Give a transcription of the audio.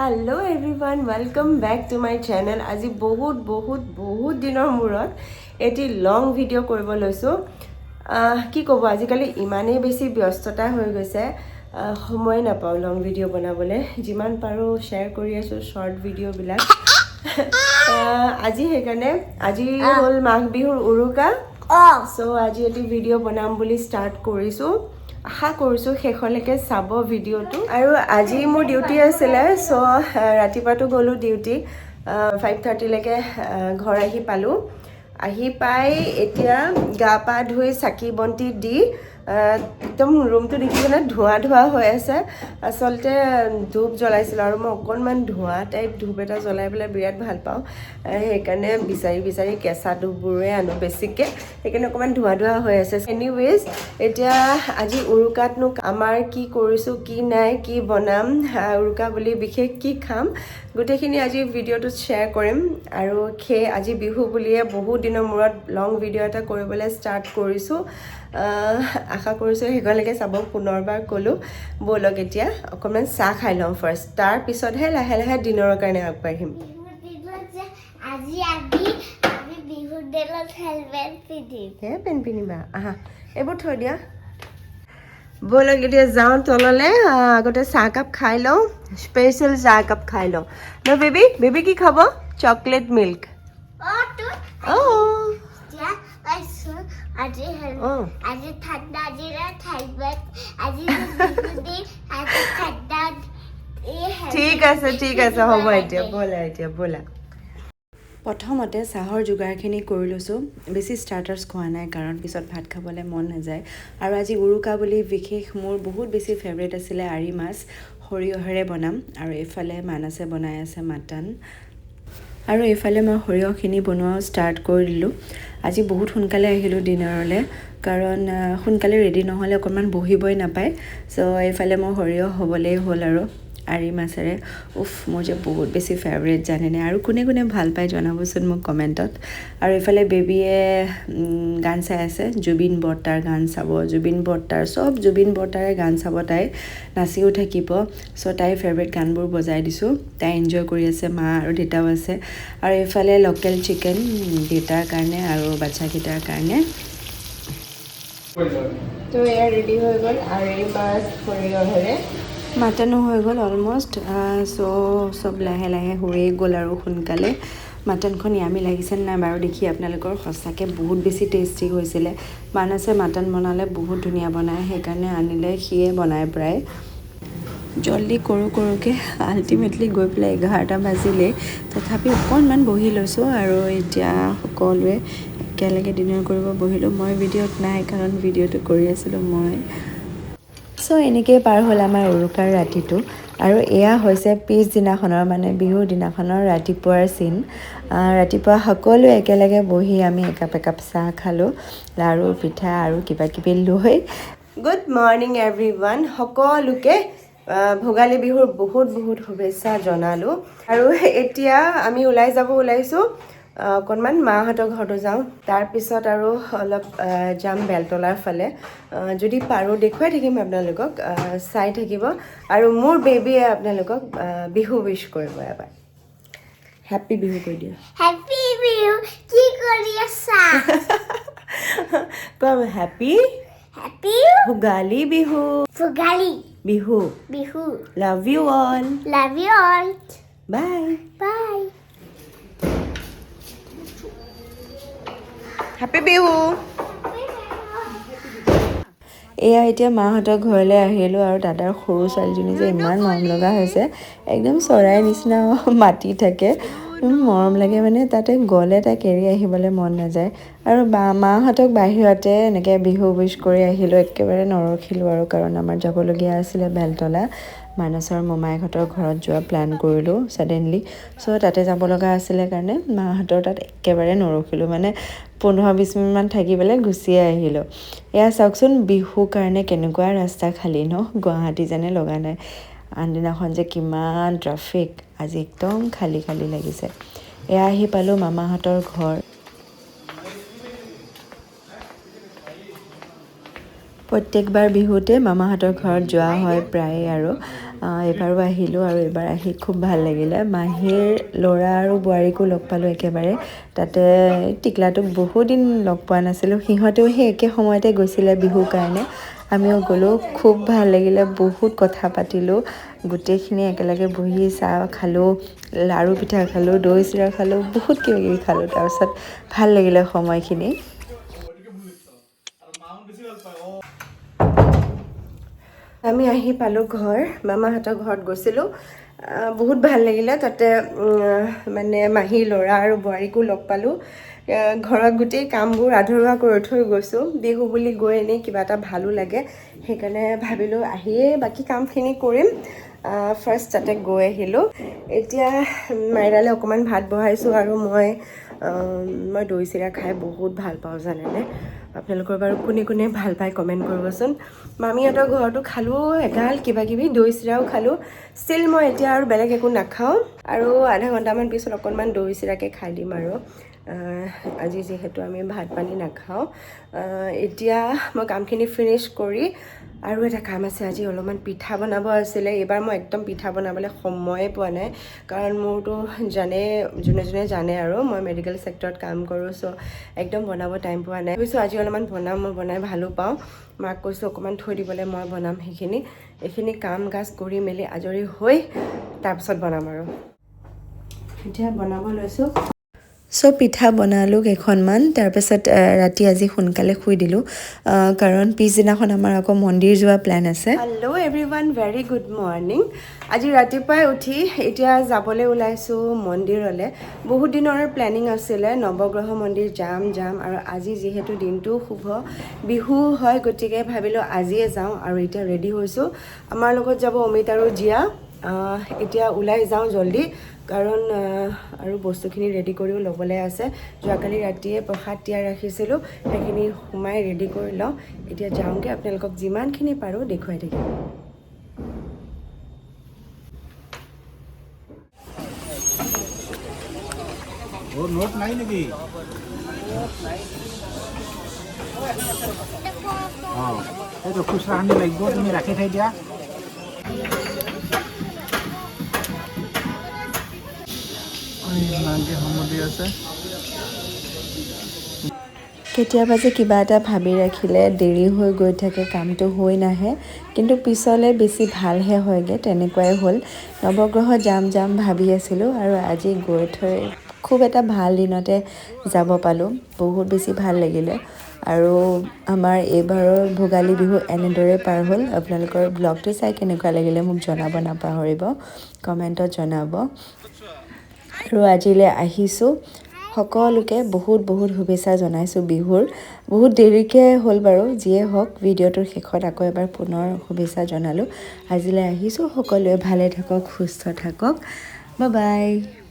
Hello everyone, welcome back to my channel. আজি বহুত বহুত বহুত দিনৰ মূৰত এটি লং ভিডিঅ' কৰিব লৈছোঁ। কি ক'ব, আজিকালি ইমানেই বেছি ব্যস্ততা হৈ গৈছে, সময় নাপাওঁ লং ভিডিঅ' বনাবলৈ। যিমান পাৰোঁ শ্বেয়াৰ কৰি আছোঁ শ্বৰ্ট ভিডিঅ'বিলাক। আজি সেইকাৰণে আজি হ'ল মাঘ বিহুৰ উৰুকা। চ' আজি এটি ভিডিঅ' বনাম বুলি ষ্টাৰ্ট কৰিছোঁ। আশা কৰিছোঁ শেষলৈকে চাব ভিডিঅ'টো। আৰু আজি মোৰ ডিউটি আছিলে, চ' ৰাতিপুৱাটো গ'লোঁ ডিউটি, 5:30লৈকে ঘৰ আহি পালোঁ। আহি পাই এতিয়া গা পা ধুই চাকি বন্তি দি একদম ৰুমটো দেখিছেনে, ধোঁৱা ধোঁৱা হৈ আছে। আচলতে ধূপ জ্বলাইছিলোঁ আৰু মই অকণমান ধোঁৱা টাইপ ধূপ এটা জ্বলাই পেলাই বিৰাট ভাল পাওঁ। সেইকাৰণে বিচাৰি বিচাৰি কেঁচা ধূপবোৰে আনো বেছিকৈ, সেইকাৰণে অকণমান ধোঁৱা ধোঁৱা হৈ আছে। এনিৱেজ, এতিয়া আজি উৰুকাতনো আমাৰ কি কৰিছোঁ, কি নাই, কি বনাম, উৰুকা বুলি বিশেষ কি খাম, গোটেইখিনি আজি ভিডিঅ'টোত শ্বেয়াৰ কৰিম। আৰু সেই আজি বিহু বুলিয়ে বহুত দিনৰ মূৰত লং ভিডিঅ' এটা কৰিবলৈ ষ্টাৰ্ট কৰিছোঁ। আশা কৰিছোঁ শেষলৈকে চাব। পুনৰবাৰ ক'লোঁ, ব'লক এতিয়া অকণমান চাহ খাই লওঁ ফাৰ্ষ্ট, তাৰপিছতহে লাহে লাহে ডিনাৰৰ কাৰণে আগবাঢ়িম। বিহুৰ দিনত যে আজি আমি বিহুৰ দিনত হেলমেট পিন্ধিম। হে পেণ্ট পিন্ধিবা? আহা, এইবোৰ থৈ দিয়া। ব'লক এতিয়া যাওঁ তললৈ। আগতে চাহকাপ খাই লওঁ, স্পেচিয়েল চাহকাপ খাই লওঁ ন। বেবী, বেবী কি খাব? Chocolate milk. অ তো অঁ। এতিয়া পাইছো আজি আজি ঠাণ্ডা দিনত হেলমেট, আজি যে বিহু দিন, আজি ঠাণ্ডা এই হেলমেট ঠিক আছে, ঠিক আছে, হ'ব। পিন্ধিব এতিয়া লাগে। ব'লা, এতিয়া ব'লা। প্ৰথমতে চাহৰ যোগাৰখিনি কৰি লৈছোঁ। বেছি ষ্টাৰ্টাৰ্ছ খোৱা নাই, কাৰণ পিছত ভাত খাবলৈ মন নাযায়। আৰু আজি উৰুকা বুলি বিশেষ মোৰ বহুত বেছি ফেভৰেট আছিলে আৰি মাছ, সৰিয়হেৰে বনাম। আৰু এইফালে মানসে বনাই আছে মাটন আৰু এইফালে মই সৰিয়হখিনি বনোৱাও ষ্টাৰ্ট কৰি দিলোঁ। আজি বহুত সোনকালে আহিলোঁ ডিনাৰলৈ, কাৰণ সোনকালে ৰেডি নহ'লে অকণমান বহিবই নাপায়। চ' এইফালে মই সৰিয়হ হ'বলেই হ'ল আৰু আৰি মাছেৰে। উফ, মোৰ যে বহুত বেছি ফেভৰেট জানেনে? আৰু কোনে কোনে ভাল পায় জনাবচোন মোক কমেণ্টত। আৰু এইফালে বেবীয়ে গান চাই আছে, জুবিন বৰ্তাৰ গান চাব। জুবিন বৰ্তাৰ চব, জুবিন বৰ্তাৰে গান চাব, তাই নাচিও থাকিব। চ' তাইৰ ফেভৰেট গানবোৰ বজাই দিছোঁ, তাই এনজয় কৰি আছে। মা আৰু দেউতাও আছে। আৰু এইফালে লোকেল চিকেন দেউতাৰ কাৰণে আৰু বাচ্ছাকেইটাৰ কাৰণে। তো এয়া ৰেডি হৈ গ'ল আৰি মাছ সৰিয়হেৰে। মাটনো হৈ গ'ল অলমষ্ট। চ' চব লাহে লাহে হৈয়ে গ'ল আৰু সোনকালে। মাটনখন য়ামি লাগিছে নাই বাৰু দেখি আপোনালোকৰ? সঁচাকৈ বহুত বেছি টেষ্টি হৈছিলে। মানসে মাটন বনালে বহুত ধুনীয়া বনায়, সেইকাৰণে আনিলে সিয়ে বনায় প্ৰায়। জল্দি কৰোঁ কৰোঁকৈ আল্টিমেটলি গৈ পেলাই 11টা বাজিলেই। তথাপি অকণমান বহি লৈছোঁ আৰু এতিয়া সকলোৱে একেলগে ডিনাৰ কৰিব বহিলোঁ। মই ভিডিঅ'ত নাই, কাৰণ ভিডিঅ'টো কৰি আছিলোঁ মই। চ' এনেকৈয়ে পাৰ হ'ল আমাৰ উৰুকাৰ ৰাতিটো। আৰু এয়া হৈছে পিছদিনাখনৰ, মানে বিহুৰ দিনাখনৰ ৰাতিপুৱাৰ চিন। ৰাতিপুৱা সকলোৱে একেলগে বহি আমি একাপ একাপ চাহ খালোঁ, লাড়ু পিঠা আৰু কিবা কিবি লৈ। Good morning everyone, সকলোকে ভোগালী বিহুৰ বহুত বহুত শুভেচ্ছা জনালোঁ। আৰু এতিয়া আমি ওলাই যাব ওলাইছোঁ। অকণমান মাহঁতৰ ঘৰতো যাওঁ, তাৰপিছত আৰু অলপ যাম বেলতলাৰ ফালে। যদি পাৰোঁ দেখুৱাই থাকিম আপোনালোকক, চাই থাকিব। আৰু মোৰ বেবীয়ে আপোনালোকক বিহু উইচ কৰিব এবাৰ। হেপ্পী বিহু কৈ দিয়া। হেপী বিহু। কি কৰি আছা? কোৱা, happy happy Bhogali Bihu. Bhogali Bihu. Bihu. Love you all. Love you all. Bye. Bye. Happy Bihu. এয়া এতিয়া মাহঁতৰ ঘৰলৈ আহিলোঁ আৰু দাদাৰ সৰু ছোৱালীজনী যে ইমান মৰম লগা হৈছে, একদম চৰাই নিচিনা মাতি থাকে। মৰম লাগে, মানে তাতে গ'লে তাইক এৰি আহিবলৈ মন নাযায়। আৰু বা মাহঁতক বাহিৰতে এনেকৈ বিহু উইচ কৰি আহিলোঁ, একেবাৰে নৰখিলোঁ আৰু, কাৰণ আমাৰ যাবলগীয়া আছিলে বেলতলা। মানসৰ মোমায়েকহঁতৰ ঘৰত যোৱা প্লেন কৰিলোঁ ছাডেনলি। চ' তাতে যাব লগা আছিলে কাৰণে মাহঁতৰ তাত একেবাৰে নৰখিলোঁ, মানে 15-20 মিনিটমান থাকি পেলাই গুচিয়ে আহিলোঁ। এয়া চাওকচোন, বিহুৰ কাৰণে কেনেকুৱা ৰাস্তা খালী ন, গুৱাহাটী যেনে লগা নাই। আনদিনাখন যে কিমান ট্ৰাফিক, আজি একদম খালী খালী লাগিছে। এয়া আহি পালোঁ মামাহঁতৰ ঘৰ। প্ৰত্যেকবাৰ বিহুতে মামাহঁতৰ ঘৰত যোৱা হয় প্ৰায়ে। আৰু এইবাৰো আহিলোঁ আৰু এইবাৰ আহি খুব ভাল লাগিলে। মাহীৰ ল'ৰা আৰু বোৱাৰীকো লগ পালোঁ একেবাৰে। তাতে টিকলাটোক বহুদিন লগ পোৱা নাছিলোঁ, সিহঁতেও সেই একে সময়তে গৈছিলে বিহুৰ কাৰণে, আমিও গ'লোঁ। খুব ভাল লাগিলে, বহুত কথা পাতিলোঁ, গোটেইখিনি একেলগে বহি চাহ খালোঁ, লাড়ু পিঠা খালোঁ, দৈ চিৰা খালোঁ, বহুত কিবা কিবি খালোঁ। তাৰপিছত ভাল লাগিলে সময়খিনি। আমি আহি পালোঁ ঘৰ, মামাহঁতৰ ঘৰত গৈছিলোঁ। বহুত ভাল লাগিলে। তাতে মানে মাহীৰ ল'ৰা আৰু বোৱাৰীকো লগ পালোঁ। ঘৰত গোটেই কামবোৰ আধৰুৱা কৰি থৈ গৈছোঁ। বিহু বুলি গৈ এনেই কিবা এটা ভালো লাগে, সেইকাৰণে ভাবিলোঁ আহিয়ে বাকী কামখিনি কৰিম। ফাৰ্ষ্ট তাতে গৈ আহিলোঁ। এতিয়া মাইৰালৈ অকণমান ভাত বহাইছোঁ আৰু মই মই দৈ চিৰা খাই বহুত ভাল পাওঁ জানেনে। আপোনালোকৰ বাৰু কোনে কোনে ভাল পায় কমেণ্ট কৰিবচোন। মামীহঁতৰ ঘৰতো খালোঁ এগাল কিবা কিবি, দৈ চিৰাও খালোঁ। ষ্টিল মই এতিয়া আৰু বেলেগ একো নাখাওঁ আৰু আধা ঘণ্টামান পিছত অকণমান দৈ চিৰাকে খাই দিম আৰু। আজি যিহেতু আমি ভাত পানী নাখাওঁ। এতিয়া মই কামখিনি ফিনিছ কৰি আৰু এটা কাম আছে, আজি অলপমান পিঠা বনাব আছিলে। এইবাৰ মই একদম পিঠা বনাবলৈ সময়ে পোৱা নাই, কাৰণ মোৰতো জানে, যোনে যোনে জানে আৰু মই মেডিকেল ছেক্টৰত কাম কৰোঁ, চ' একদম বনাব টাইম পোৱা নাই। ভাবিছোঁ আজি অলপমান বনাম, মই বনাই ভালো পাওঁ। মাক কৈছোঁ অকণমান থৈ দিবলৈ, মই বনাম সেইখিনি। এইখিনি কাম কাজ কৰি মেলি আজৰি হৈ তাৰপিছত বনাম আৰু। এতিয়া বনাব লৈছোঁ। চ' পিঠা বনালোঁ কেইখনমান। তাৰপিছত ৰাতি আজি সোনকালে শুই দিলোঁ, কাৰণ পিছদিনাখন আমাৰ আকৌ মন্দিৰ যোৱা প্লেন আছে। Hello everyone, very good morning. আজি ৰাতিপুৱাই উঠি এতিয়া যাবলৈ ওলাইছোঁ মন্দিৰলৈ। বহুত দিনৰ প্লেনিং আছিলে নৱগ্ৰহ মন্দিৰ যাম যাম, আৰু আজি যিহেতু দিনটো শুভ, বিহু হয়, গতিকে ভাবিলোঁ আজিয়ে যাওঁ। আৰু এতিয়া ৰেডি হৈছোঁ, আমাৰ লগত যাব অমিত আৰু জীয়া। এতিয়া ওলাই যাওঁ জল্দি, কাৰণ আৰু বস্তুখিনি ৰেডি কৰিও ল'বলৈ আছে। যোৱাকালি ৰাতিয়ে প্ৰসাদ তিয়াই ৰাখিছিলোঁ, সেইখিনি সোমাই ৰেডি কৰি লওঁ। এতিয়া যাওঁগৈ, আপোনালোকক যিমানখিনি পাৰোঁ দেখুৱাই থাকিম। নোট নাই নেকি? অঁ, সেইটো খুচৰাখিনি লাগিব, তুমি ৰাখি থৈ দিয়া। কেতিয়াবা যে কিবা এটা ভাবি ৰাখিলে দেৰি হৈ গৈ থাকে, কামটো হৈ নাহে, কিন্তু পিছলৈ বেছি ভালহে হয়গৈ, তেনেকুৱাই হ'ল। নৱগ্ৰহ যাম যাম ভাবি আছিলোঁ আৰু আজি গৈ থৈ খুব এটা ভাল দিনতে যাব পালোঁ, বহুত বেছি ভাল লাগিলে। আৰু আমাৰ এইবাৰৰ ভোগালী বিহু এনেদৰে পাৰ হ'ল। আপোনালোকৰ ব্লগটো চাই কেনেকুৱা লাগিলে মোক জনাব নাপাহৰিব, কমেণ্টত জনাব। আৰু আজিলৈ আহিছোঁ, সকলোকে বহুত বহুত শুভেচ্ছা জনাইছোঁ বিহুৰ। বহুত দেৰিকৈ হ'ল বাৰু, যিয়ে হওক, ভিডিঅ'টোৰ শেষত আকৌ এবাৰ পুনৰ শুভেচ্ছা জনালোঁ। আজিলৈ আহিছোঁ, সকলোৱে ভালে থাকক, সুস্থ থাকক। Bye bye.